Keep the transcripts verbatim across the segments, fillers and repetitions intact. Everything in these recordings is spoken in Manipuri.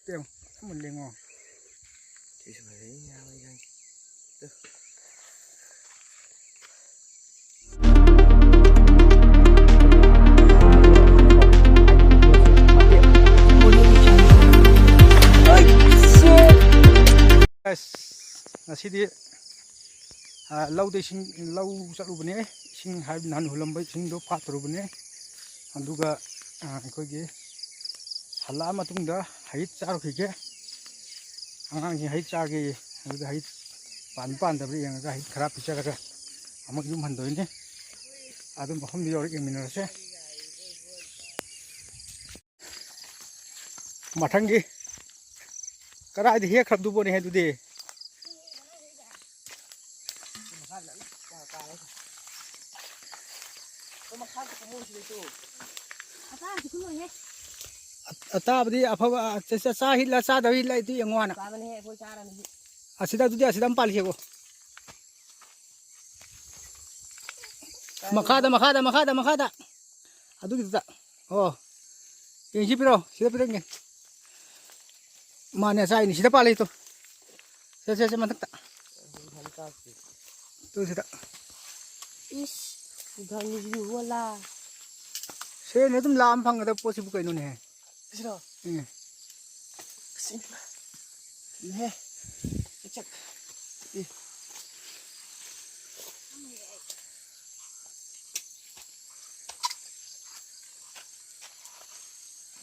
ꯇꯦꯡ ꯑꯃ ꯂꯦꯡꯉꯣ꯫ ꯁꯤꯁꯨ ꯐꯖꯩ ꯌꯥꯕ ꯌꯥꯏ꯫ ꯑꯁ, ꯉꯁꯤꯗꯤ, ꯑ, ꯂꯧꯗ ꯏꯁꯤꯡ, ꯂꯧ ꯆꯠꯂꯨꯕꯅꯦ꯫ ꯏꯁꯤꯡ ꯍꯥꯏꯕꯗꯤ ꯅꯍꯥꯟ ꯍꯨꯜꯂꯝꯕ ꯏꯁꯤꯡꯗꯣ ꯐꯥꯠꯇꯣꯔꯨꯕꯅꯦ꯫ ꯑꯗꯨꯒ, ꯑ, ꯑꯩꯈꯣꯏꯒꯤ ꯍꯜꯂꯛꯑ ꯃꯇꯨꯡꯗ ꯍꯩ ꯆꯥꯔꯨꯈꯤꯒꯦ꯫ ꯑꯉꯥꯡꯁꯤꯡ ꯍꯩ ꯆꯥꯒꯦꯌꯦ꯫ ꯑꯗꯨꯗ ꯍꯩ ꯄꯥꯟꯕ ꯄꯥꯟꯗꯕ꯭ꯔꯥ ꯌꯦꯡꯉꯒ ꯍꯩ ꯈꯔ ꯄꯤꯖꯔꯒ ꯑꯃꯨꯛ ꯌꯨꯝ ꯍꯟꯗꯣꯏꯅꯦ꯫ ꯑꯗꯨ ꯃꯐꯝꯗꯨ ꯌꯧꯔ ꯌꯦꯡꯃꯤꯟꯅꯔꯁꯦ꯫ ꯃꯊꯪꯒꯤ ꯀꯗꯥꯏꯗ ꯍꯦꯛꯈ꯭ꯔꯕꯗꯨꯕꯣꯅꯦ ꯑꯗꯨꯗꯤ? ꯑꯇꯥꯕꯗꯤ ꯑꯐꯕ, ꯑ, ꯆꯥ-, ꯆꯥ ꯍꯤꯠꯂ ꯆꯥꯗꯕ ꯍꯤꯠꯂ ꯑꯗꯨ ꯌꯦꯡꯉꯣ ꯍꯥꯟꯅ꯫ ꯆꯥꯕꯅꯦꯍꯦ, ꯑꯩꯈꯣꯏ ꯆꯥꯔꯕꯅꯤ꯫ ꯑꯁꯤꯗ, ꯑꯗꯨꯗꯤ ꯑꯁꯤꯗ ꯑꯃ ꯄꯥꯜꯂꯤꯁꯦꯀꯣ꯫ ꯃꯈꯥꯗ, ꯃꯈꯥꯗ, ꯃꯈꯥꯗ, ꯃꯈꯥꯗ꯫ ꯑꯗꯨꯒꯤꯗꯨꯗ꯫ ꯑꯣ꯫ ꯌꯦꯡꯁꯤ ꯄꯤꯔꯣ, ꯁꯤꯗ ꯄꯤꯔꯝꯒꯦ꯫ ꯃꯥꯅꯦ, ꯆꯥꯏꯅꯤ꯫ ꯁꯤꯗ ꯄꯥꯜꯂꯤ ꯇꯨ꯫ ꯁꯦ, ꯁꯦ, ꯁꯦ, ꯃꯊꯛꯇ꯫ ꯇꯨ ꯁꯤꯗ꯫ ꯏꯁ, ꯒꯝꯂꯤꯁꯤꯗꯤ ꯍꯣꯂꯥ꯫ ꯁꯦꯅ ꯑꯗꯨꯝ ꯂꯥꯝ ꯐꯪꯒꯗꯕ ꯄꯣꯠꯁꯤꯕꯨ ꯀꯩꯅꯣꯅꯦꯍꯦ? ꯁꯤꯔꯣ? ꯎꯝ꯫ ꯑꯁ, ꯏꯃꯥ꯫ ꯏꯍꯦ꯫ ꯆꯛ꯫ ꯏ꯫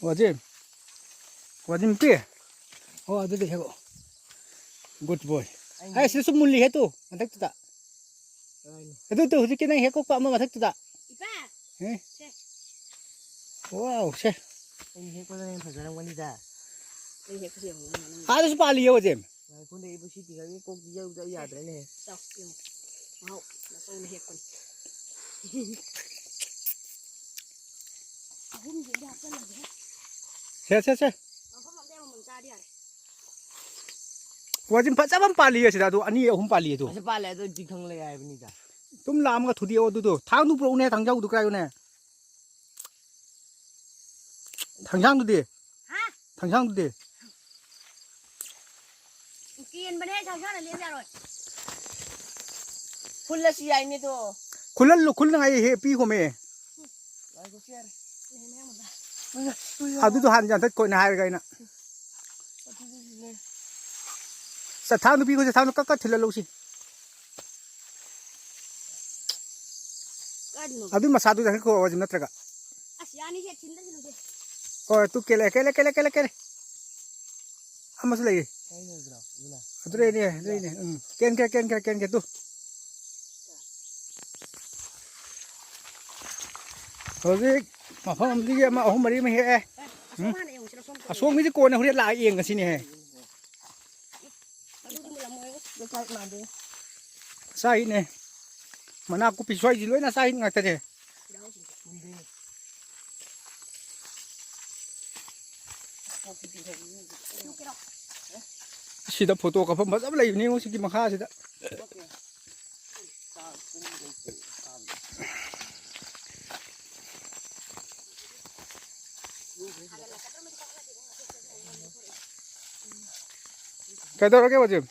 ꯋꯥꯖꯤꯝ꯫ ꯋꯥꯖꯤꯝ ꯄꯤ꯫ ꯑꯣ, ꯑꯗꯨꯗꯤ ꯍꯦꯛꯑꯣ꯫ Good boy꯫ ꯑꯩ ꯑꯩ ꯁꯤꯗꯁꯨ ꯃꯨꯜꯂꯤꯍꯦ ꯇꯨ, ꯃꯊꯛꯇꯨꯗ꯫ ꯀꯗꯥꯏꯅꯣ? ꯑꯗꯨ ꯇꯨ, ꯍꯧꯖꯤꯛꯀꯤ ꯅꯪ ꯍꯦꯛ ꯀꯣꯛꯄ ꯑꯃ ꯃꯊꯛꯇꯨꯗ꯫ ꯏꯄꯥ! ꯍꯦ? ꯁꯦ꯫ Wow, ꯁꯦ꯫ ꯑꯩ ꯍꯦꯛꯄꯗ ꯍꯦꯟꯅ ꯐꯖꯔꯝꯒꯅꯤꯗ꯫ ꯑꯩ ꯍꯦꯛꯄꯁꯦ ꯌꯦꯡꯉꯨ, ꯅꯪ꯫ ꯑꯥꯗꯁꯨ ꯄꯥꯜꯂꯤꯌꯦ, ꯋꯥꯖꯦꯝ꯫ ꯉꯥꯏꯈꯣꯅꯦ, ꯏꯕꯨ ꯁꯤ ꯇꯤꯡꯈꯪꯁꯦ ꯀꯣꯛ ꯄꯤꯖꯕꯗ ꯑꯩ ꯌꯥꯗ꯭ꯔꯦꯅꯦ꯫ ꯆꯥꯎ, ꯌꯦꯡꯉꯨ꯫ ꯃꯍꯥꯎ, ꯅꯆꯧꯅ ꯍꯦꯛꯄꯅꯤ꯫ ꯑꯍꯨꯝꯁꯤꯗꯤ ꯍꯥꯞꯆꯜꯂꯒꯦ꯫ ꯁꯦ, ꯁꯦ, ꯁꯦ꯫ ꯃꯐꯝ ꯑꯝꯗ ꯑꯃꯃꯝ ꯆꯥꯔꯗꯤ ꯌꯥꯔꯦ꯫ ꯋꯥꯖꯤꯝ ꯐꯖꯕ ꯑꯃ ꯄꯥꯜꯂꯤꯌꯦ ꯁꯤꯗ, ꯑꯗꯨ ꯑꯅꯤ ꯑꯍꯨꯝ ꯄꯥꯜꯂꯤꯌꯦ ꯑꯗꯨ꯫ ꯑꯁꯤ ꯄꯥꯜꯂꯦ, ꯑꯗꯣ ꯇꯤꯡꯈꯪ ꯂꯩ ꯍꯥꯏꯕꯅꯤꯗ꯫ ꯑꯗꯨꯝ ꯂꯥꯝꯃꯒ ꯊꯨꯗꯦꯛꯑꯣ ꯑꯗꯨꯗꯣ꯫ ꯊꯥꯡꯗꯨ ꯄꯨꯔꯛꯎꯅꯦ, ꯊꯥꯡꯖꯧꯗꯨ ꯀꯥꯏꯌꯨꯅꯦ꯫ ꯊꯥꯡꯁꯥꯡꯗꯨꯗꯤ? ꯍꯥ? ꯊꯥꯡꯁꯥꯡꯗꯨꯗꯤ? ꯀꯦꯟꯕꯅꯦ, ꯁꯥꯎꯁꯥꯅ ꯂꯦꯞ ꯌꯥꯔꯣꯏ꯫ ꯈꯨꯜꯂꯁꯨ ꯌꯥꯏꯅꯦ ꯑꯗꯣ꯫ ꯈꯨꯜꯍꯜꯂꯨ, ꯈꯨꯜꯅꯉꯥꯏ ꯍꯦꯛ ꯄꯤꯈꯣꯃꯦ꯫ ꯉꯥꯏꯈꯣ, ꯁꯤ ꯌꯥꯔꯦ꯫ ꯑꯗꯨꯗꯣ ꯍꯥꯟꯅ ꯌꯥꯟꯊꯠꯈꯣꯅ ꯍꯥꯏꯔꯒ ꯑꯩꯅ꯫ ꯑꯗꯨꯗꯨꯅꯦ꯫ ꯆꯊꯥꯡꯗꯣ ꯄꯤꯈꯣ, ꯆꯊꯥꯡꯗꯣ ꯀꯛ ꯀꯛ ꯊꯤꯜꯍꯜꯂꯧꯁꯤ꯫ ꯀꯥꯏꯗꯅꯣ? ꯑꯗꯨ ꯃꯁꯥꯗꯨ ꯌꯥꯟꯊꯠꯈꯣ, ꯋꯥꯖꯤꯝ ꯅꯠꯇ꯭ꯔꯒ꯫ ꯑꯁ, ꯌꯥꯅꯤꯁꯦ, ꯊꯤꯟꯗ ꯊꯤꯜꯂꯨꯁꯦ꯫ ꯍꯣꯏ, ꯇꯨ ꯀꯦꯜꯂꯦ, ꯀꯦꯜꯂꯦ, ꯀꯦꯜꯂꯦ, ꯀꯦꯜꯂꯦ, ꯀꯦꯜꯂꯦ꯫ ꯑꯃꯁꯨ ꯂꯩꯔꯤ꯫ ꯀꯥꯏ ꯂꯩꯕ꯭ꯔꯣ? ꯑꯗꯨꯅ? ꯑꯗꯨ ꯂꯩꯅꯦ, ꯑꯗꯨ ꯂꯩꯅꯦ꯫ ꯎꯝ, ꯀꯦꯟꯈ꯭ꯔꯦ, ꯀꯦꯟꯈ꯭ꯔꯦ, ꯀꯦꯟꯈ꯭ꯔꯦ, ꯇꯨ꯫ ꯍꯧꯖꯤꯛ ꯃꯐꯝ ꯑꯃꯗꯒꯤ ꯑꯃ ꯑꯍꯨꯝ ꯃꯔꯤ ꯑꯃ ꯍꯦꯛꯑꯦ꯫ ꯑꯁꯣꯝ ꯎꯝ꯫ ꯍꯥꯟꯅ ꯌꯦꯡꯉꯨꯁꯤꯔꯣ, ꯁꯣꯝ ꯆꯠꯂꯨꯁꯤꯔꯣ? ꯑꯁꯣꯝꯒꯤꯁꯦ ꯀꯣꯟꯅ ꯍꯣꯔꯦꯟ ꯂꯥꯛꯑ ꯌꯦꯡꯉꯁꯤꯅꯦꯍꯦ꯫ ꯑꯗꯨꯗꯤ ꯃꯨꯜꯂꯝꯃꯣꯏ꯫ ꯂꯩꯀꯥꯏ ꯃꯥꯟꯗꯦ꯫ ꯆꯥꯏꯅꯦ꯫ ꯃꯅꯥ ꯀꯨꯞꯄꯤ ꯁ꯭ꯋꯥꯏꯁꯤ ꯂꯣꯏꯅ ꯆꯥꯏ ꯉꯥꯛꯇꯅꯦ꯫ ꯃꯨꯟꯗꯦ꯫ ꯁꯤꯗ ꯐꯣꯇꯣ ꯀꯥꯞꯐꯝ ꯐꯖꯕ ꯂꯩꯕꯅꯤ ꯁꯤꯒꯤ ꯃꯈꯥꯁꯤꯗ꯫ ꯀꯩꯗꯧꯔꯒꯦ ꯋꯥꯖꯤꯝ?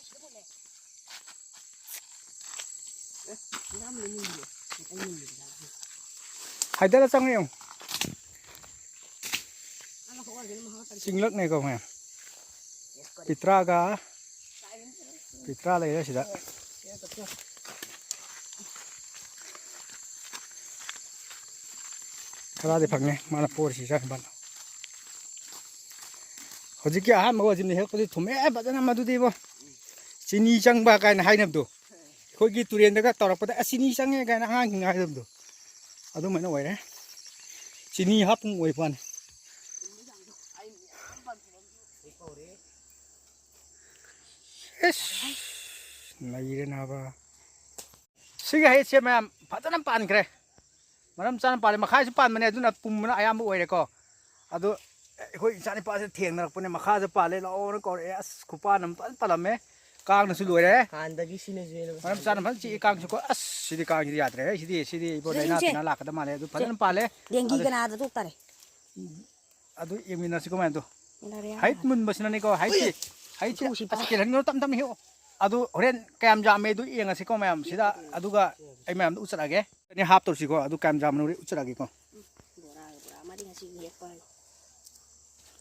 ꯍꯥꯏꯗꯔ ꯆꯪꯉꯦ ꯌꯦꯡꯉꯨ꯫ ꯆꯤꯡꯂꯛꯅꯦꯀꯣ ꯃꯌꯥꯝ꯫ ꯄꯤꯇ꯭ꯔꯥꯒ ꯄꯤꯇ꯭ꯔꯥ ꯂꯩꯔꯦ ꯁꯤꯗ꯫ ꯈꯔꯗꯤ ꯐꯪꯉꯦ ꯃꯥꯅ ꯄꯣꯔꯤꯁꯤ ꯆꯥꯛ ꯃꯥꯅ꯫ ꯍꯧꯖꯤꯛꯀꯤ ꯑꯍꯥꯟꯕ ꯋꯥꯖꯤꯝꯅ ꯍꯦꯛꯄꯗꯤ ꯊꯨꯝꯃꯦ ꯐꯖꯅ ꯃꯗꯨꯗꯤꯕꯣ꯫ ꯆꯤꯅꯤ ꯆꯪꯕ ꯀꯥꯏꯅ ꯍꯥꯏꯅꯕꯗꯣ꯫ ꯑꯩꯈꯣꯏꯒꯤ ꯇꯨꯔꯦꯟꯗꯒ ꯇꯧꯔꯛꯄꯗ "ꯑꯁ, ꯆꯤꯅꯤ ꯆꯪꯉꯦ" ꯀꯥꯏꯅ ꯑꯉꯥꯡꯁꯤꯡꯅ ꯍꯥꯏꯅꯕꯗꯣ꯫ ꯑꯗꯨꯃꯥꯏꯅ ꯑꯣꯏꯔꯦ꯫ ꯆꯤꯅꯤ ꯍꯥꯞꯄꯨꯡ ꯑꯣꯏꯕ ꯋꯥꯅꯤ꯫ ꯏꯁ! ꯅꯩꯔꯦ ꯅꯥꯕ꯫ ꯁꯤꯒꯤ ꯍꯩꯁꯦ ꯃꯌꯥꯝ ꯐꯖꯅ ꯄꯥꯟꯈ꯭ꯔꯦ꯫ ꯃꯔꯝ ꯆꯥꯅ ꯄꯥꯜꯂꯦ꯫ ꯃꯈꯥꯁꯨ ꯄꯥꯟꯕꯅꯦ, ꯑꯗꯨꯅ ꯄꯨꯝꯕꯅ ꯑꯌꯥꯝꯕ ꯑꯣꯏꯔꯦꯀꯣ꯫ ꯑꯗꯣ ꯑꯩꯈꯣꯏ ꯏꯆꯥ ꯅꯤꯄꯥꯁꯦ ꯊꯦꯡꯅꯔꯛꯄꯅꯦ, ꯃꯈꯥꯗ ꯄꯥꯜꯂꯦ, ꯂꯥꯛꯑꯣꯅ ꯀꯧꯔꯛꯑꯦ꯫ ꯑꯁ, ꯈꯨꯄꯥꯟ ꯑꯃ ꯐꯖꯅ ꯄꯥꯜꯂꯝꯃꯦ꯫ ꯀꯥꯡꯅꯁꯨ ꯂꯣꯏꯔꯦ꯫ ꯍꯥꯟꯅꯗꯒꯤ ꯁꯤꯅꯁꯨ ꯍꯦꯟꯅ ꯃꯔꯝ ꯆꯥꯅ ꯐꯖꯅ ꯆꯤꯛꯏ ꯀꯥꯡꯁꯨꯀꯣ꯫ ꯑꯁ, ꯁꯤꯗꯤ ꯀꯥꯡꯁꯤꯗꯤ ꯌꯥꯗ꯭ꯔꯦꯍꯦ꯫ ꯁꯤꯗꯤ, ꯁꯤꯗꯤ ꯏꯕꯣ, ꯁꯤꯗ ꯂꯥꯏꯅꯥ ꯁꯤꯡꯁꯦ꯫ ꯇꯤꯟꯅꯥ ꯂꯥꯛꯀꯗꯕ ꯃꯥꯜꯂꯦ꯫ ꯑꯗꯨ ꯁꯦ, ꯐꯖꯅ ꯄꯥꯜꯂꯦ꯫ ꯗꯦꯡꯒꯤ ꯑꯗꯨ ꯀꯅꯥꯗ ꯊꯣꯛ ꯇꯥꯔꯦ? ꯑꯗꯨ ꯌꯦꯡꯃꯤꯟꯅꯁꯤꯀꯣ ꯃꯌꯥꯝꯗꯣ꯫ ꯃꯦꯂꯥꯔꯤꯌꯥ ꯍꯩꯠ ꯅꯥꯕ꯫ ꯃꯨꯟꯕꯁꯤꯅꯅꯤꯀꯣ, ꯍꯩꯠꯁꯤ꯫ ꯑꯩ ꯁꯤ, ꯑꯁ, ꯀꯦꯜꯍꯟꯒꯅꯨ, ꯇꯞ ꯇꯞꯅ ꯍꯦꯛꯑꯣ꯫ ꯑꯗꯨ ꯍꯣꯔꯦꯟ ꯀꯌꯥꯝ ꯌꯥꯝꯃꯦ ꯑꯗꯨ ꯌꯦꯡꯉꯁꯤꯀꯣ ꯃꯌꯥꯝ꯫ ꯁꯤꯗ ꯑꯗꯨꯒ ꯑꯩ ꯃꯌꯥꯝꯗ ꯎꯠꯆꯔꯛꯑꯒꯦ꯫ ꯑꯅꯤ ꯍꯥꯞꯇꯧꯁꯤꯀꯣ, ꯑꯗꯨ ꯀꯌꯥꯝ ꯌꯥꯝꯕꯅꯣ ꯍꯣꯔꯦꯟ ꯎꯠꯆꯔꯛꯑꯒꯦꯀꯣ꯫ ꯕꯣꯔꯥꯒ ꯕꯣꯔꯥ ꯑꯃꯗꯤ ꯉꯁꯤ ꯍꯦꯛꯄ ꯍꯥꯏ꯫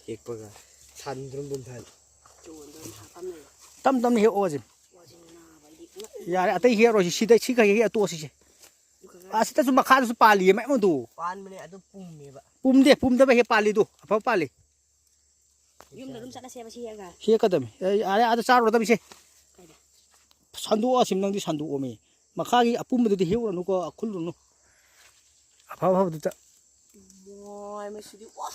ꯍꯦꯛꯄꯒ ꯁꯟ ꯗ꯭ꯔꯨꯝ ꯗ꯭ꯔꯨꯝ ꯊꯥꯏ꯫ ꯆꯣꯟꯗꯣꯏꯅ ꯍꯥꯞꯄꯝꯃꯦ꯫ ꯇꯞ ꯇꯞꯅ ꯍꯦꯛꯑꯣ ꯁꯤ꯫ ꯋꯥꯁꯤ ꯅꯥꯕ ꯑꯩꯗꯤ ꯉꯛ-, ꯌꯥꯔꯦ, ꯑꯇꯩ ꯍꯦꯛꯑꯔꯣꯏꯁꯤ꯫ ꯁꯤꯗ ꯁꯤ ꯈꯔ ꯍꯦꯛꯑ ꯇꯣꯛꯑꯁꯤꯁꯦ꯫ ꯑꯗꯨ ꯈꯔ ꯑꯁꯤꯗꯁꯨ ꯃꯈꯥꯗꯁꯨ ꯄꯥꯜꯂꯤꯌꯦ ꯃꯌꯥꯝ ꯑꯗꯨ꯫ ꯄꯥꯟꯕꯅꯦ ꯑꯗꯨ ꯄꯨꯝꯃꯦꯕ꯫ ꯄꯨꯝꯗꯦ, ꯄꯨꯝꯗꯕ ꯍꯦꯛ ꯄꯥꯜꯂꯤꯗꯨ꯫ ꯑꯐꯕ ꯄꯥꯜꯂꯤ꯫ ꯌꯨꯝꯗ ꯑꯗꯨꯝ ꯆꯠꯂꯁꯦꯕ ꯁꯤ ꯍꯦꯛꯑꯒ꯫ ꯍꯦꯛꯀꯗꯕꯅꯤ꯫ ꯑꯦ, ꯑꯥꯗ, ꯑꯥꯗ ꯆꯥꯔꯨꯔꯗꯕꯅꯤ ꯁꯦ꯫ ꯀꯥꯏꯗ? ꯁꯟꯗꯣꯛꯑꯁꯤ ꯅꯪꯗꯤ ꯁꯟꯗꯣꯛꯑꯣꯃꯤ꯫ ꯃꯈꯥꯒꯤ ꯑꯄꯨꯝꯕꯗꯨꯗꯤ ꯍꯦꯛꯎꯔꯅꯨꯀꯣ, ꯑꯈꯨꯜꯂꯨꯔꯅꯨ꯫ ꯑꯐ ꯑꯐꯕꯗꯨꯗ꯫ ꯃꯣꯏ, ꯃꯁꯤꯗꯤ, ꯋꯥ!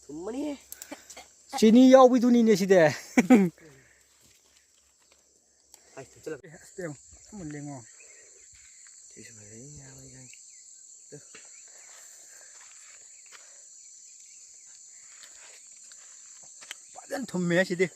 ꯊꯨꯝꯃꯅꯤꯍꯦ꯫ ꯆꯤꯅꯤ ꯌꯥꯎꯕꯤꯗꯨꯅꯤꯅꯦ ꯁꯤꯗꯤ꯫ ꯑꯩ ꯊꯨꯞꯆꯜꯂꯛꯀꯦ꯫ ꯑꯦ, ꯑꯁ, ꯌꯦꯡꯉꯣ꯫ ꯑꯃꯨꯟ ꯂꯦꯡꯉꯣ꯫ ꯁꯤꯁꯨ ꯐꯖꯩ, ꯌꯥꯕ ꯌꯥꯏ꯫ ꯐꯖꯅ ꯊꯨꯝꯃꯦ ꯁꯤꯗꯤ꯫